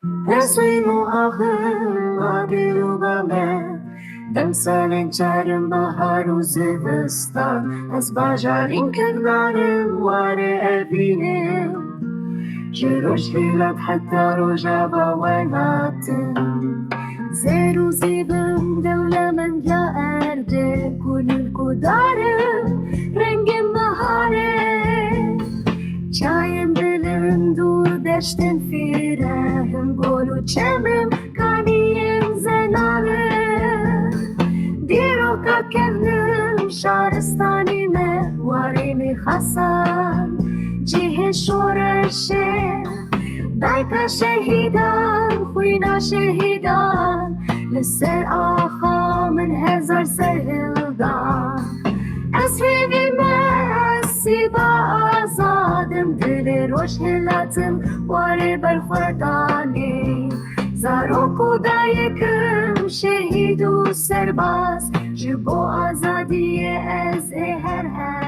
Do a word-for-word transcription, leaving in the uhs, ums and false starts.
Resmî muhabim, babîr û bame. Demsalên çarim bahar û zivistan, ez bajarîn kirdarim warê evînim. Ji Rojhilat heta Rojava welatim. Zer û zîvim dewlemend ya erdê, kulîlk û darim rengên biharê. Çayên bilind û deştên fîrehim, gol û çemim, kaniyên zenarê. Dîroka kevnim şaristanî me, warê Mîxasan, cihê şoreşê. Dayka şehîdan, xwîna şehîdan, li ser axa min hezar ser hildan. Ez hêvî me, ez sîba azadim, dilê Rojhilatim warê berxwedanê. Zarok û dayikim şehîd û serbaz, ji bo azadiyê ez ê her her